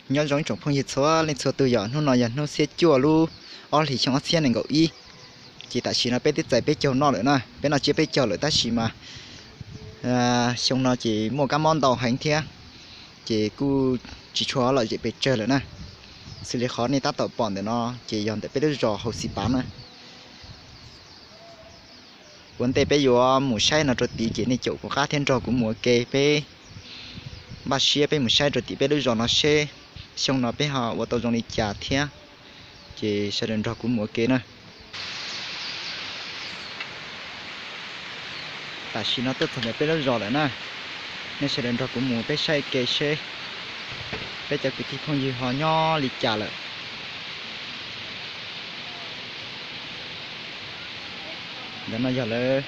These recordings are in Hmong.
Nyob zoo ib tsoom phooj ywg txhua leej txhua tus, yog hnub no yog hnub xiab cuaj lub ob hlis xyoo ob txhiab nees nkaum ib. Ces tam sim no peb twb txais peb caug noj lawm na, peb noj tsiab peb caug lawm tab sis mas xyoo no ces muaj kab mob ntau heev thiab, ces kuj tsis tshua lom zem pes tsawg lawm na. Xws li qhov nej tab tom pom ntawm no ces yog ntawm peb lub zos Hauv Xis Pav na. Ua ntej peb yuav mus saib no rau tid ces nej caum kuv qab thiab nrog kuv mus ua ke, peb npaj siab peb mus saib rau tim peb lub zos no seb xyoo no peb ho ua tau zoo li cas thiab. Ces sawv daws nrog kuv mus ua ke na. Tam sim no tuaj txog ntawm peb lub zos lawm na, nej sawv daws nrog kuv mus peb saib ua ke seb peb cov kwv tij phooj ywg ho nyob li cas lawm. Ntawm no yog lawv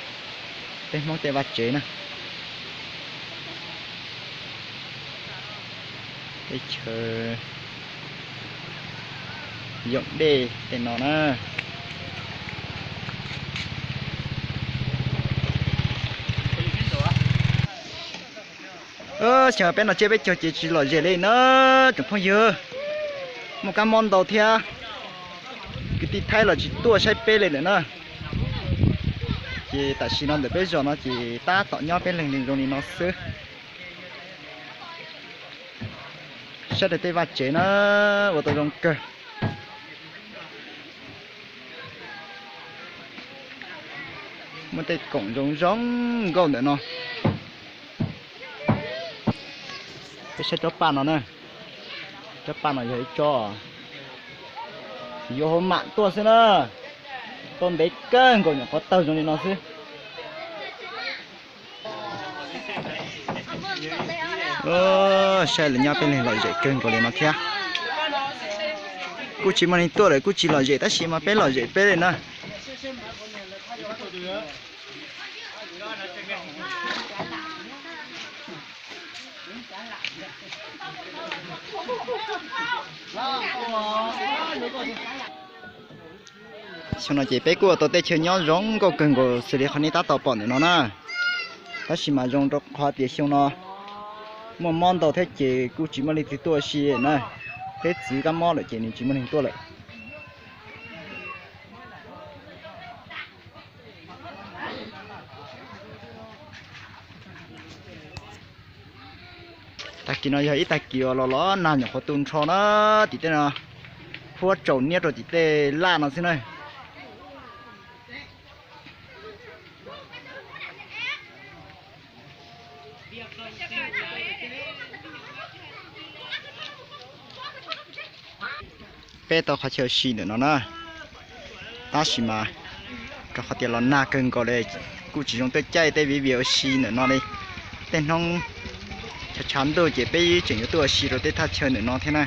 peb Hmoob tej vaj tsev na. Teb chaws yoom dej tej no na. Xyoo peb noj tsiab peb caug ces tsis lom zem li na tsoom phooj ywg. Muaj kab mob ntau thiab, kwv tij Thaib los tsis tuaj saib peb li lawm na. Ces tam sim no ntawm peb zos no ces tab tom nyob peb leeg zoo li no xwb. Saib rau tej vaj tsev na, ua tau zoo kawg. Muaj tej koom zoo zoo nkauj ntawm no. Peb saib tsob paj no na, tsob paj no yog ib tsob yuav hauv mam tuaj xwb na, tau ntev kawg nkaus nyuam qhuav tawg zoo li no xwb. Saib lawv nyob peb leeg lom zem kawg nkaus li no thiab. Kuj tsis muaj neeg tuaj lawm kuj tsis lom zem tab sis mas peb lom zem peb li na. Xyoo no ces peb kuj ua tau tej chaw nyob zoo nkauj kawg nkaus xws li qhov nej tab tom pom ntawm no na. Tab sis mas zoo rau qhov tias xyoo no muaj mob ntau thiab ces kuj tsis muaj leej twg tuaj ua si na. Peb txwv kab mob lawm ces nws tsis muaj neeg tuaj lawm. Tag kis no yog ib tag kis uas los los nag nyuam qhuav tu nrho na, tim tej no huab tsaus niab rau tim tej laj no xwb na. Peb tau qhov chaw ua si ntawm no na, tab sis mas rau qhov tias los nag kawg nkaus li, kuj tsis zoo tuaj caij tej viv vias ua si ntawm no li. Tej hnub tshav tshav ntuj ces peb tseem yuav tuaj ua si rau tej thaj chaw ntawm no thiab na.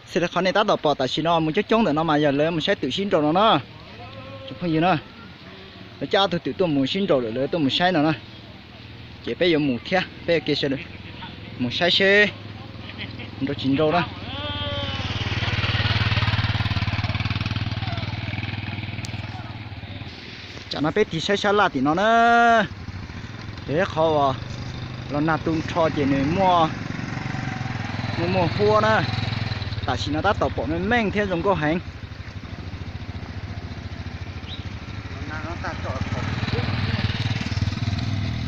Xws li qhov nej tab tom pom tam sim no mus coob coob ntawm no mas yog lawv mus saib twm sib nraus no na. Tsoom phooj ywg na, lawv coj ob tug twm tuaj mus sib nraus lawm, lawv tuaj mus saib no na. Ces peb yuav mus thiab, peb ua ke sawv daws mus saib seb nrau tsis nrau na. Tsam no peb tig saib sab laj tim no na, yog ib qhov uas los nag tu nrho ces nws muaj, muaj muaj huab na. Tam sim no tab tom pom meej meej thiab zoo nkauj heev.